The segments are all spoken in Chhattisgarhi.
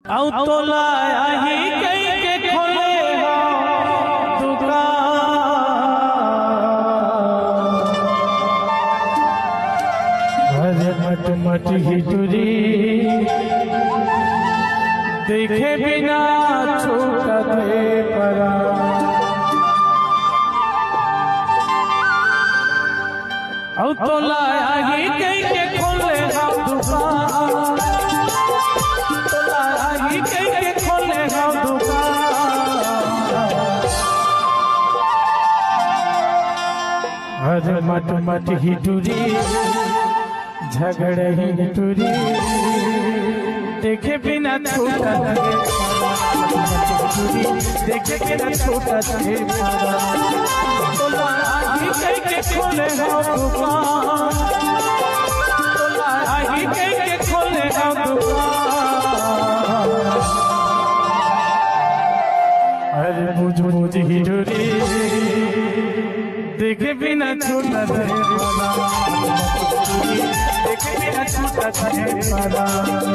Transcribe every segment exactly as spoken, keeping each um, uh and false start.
अउ तोला आही कहिके खोले हंव दुकान। अरे मट मट ही टुरी देखे बिना छूटत हे परान। अउ तोला आही कहिके खोले हंव दुकान। तोला आही कहिके खोले हंव दुकान। अरे मट मट ही टुरी, झगड़ही टुरी, देखे बिना छूटत हे परान। देखे बिना छूटत हे परान। तोला आही कहिके खोले हंव दुकान। तोला आही कहिके खोले हंव दुकान। अरे बुझ बुझ ही टुरी, देखे बिना छूटत हे परान। देखे बिना छूटत हे परान।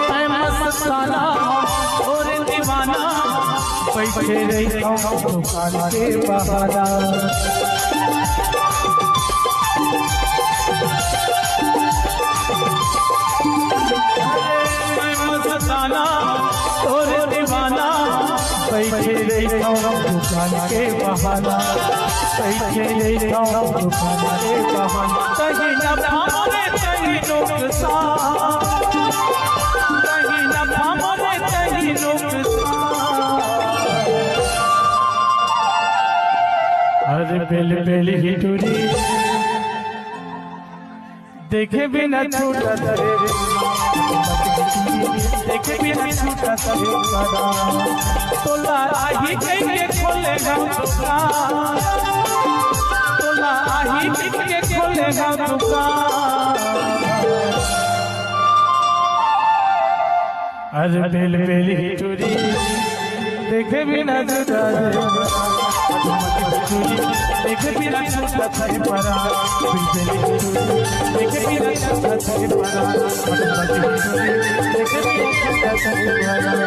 मैं मस्ताना और दीवाना, बैठे रहिथंव दुकान के बहाना। मैं मस्ताना और दीवाना, बैठे रहिथंव दुकान के बहाना। बैठे रहिथंव दुकान के बहाना। कहीं ना भाव रे, कहीं नुकसान। कहीं ना भाव रे, कहीं नुकसान। अरे बेल बेल ही टुरी, देखे बिना छूटत हे, देखे बिना छूटत हे परान। तोला आही कहिके खोले हंव दुकान। तोला आही कहिके खोले हंव दुकान। अरे बेल बेल ही टुरी, देखे बिना छूटत हे। देखे बिना छूटत हे परान। बेल बेल ही टुरी, देखे बिना छूटत हे परान। देखे बिना छूटत हे परान।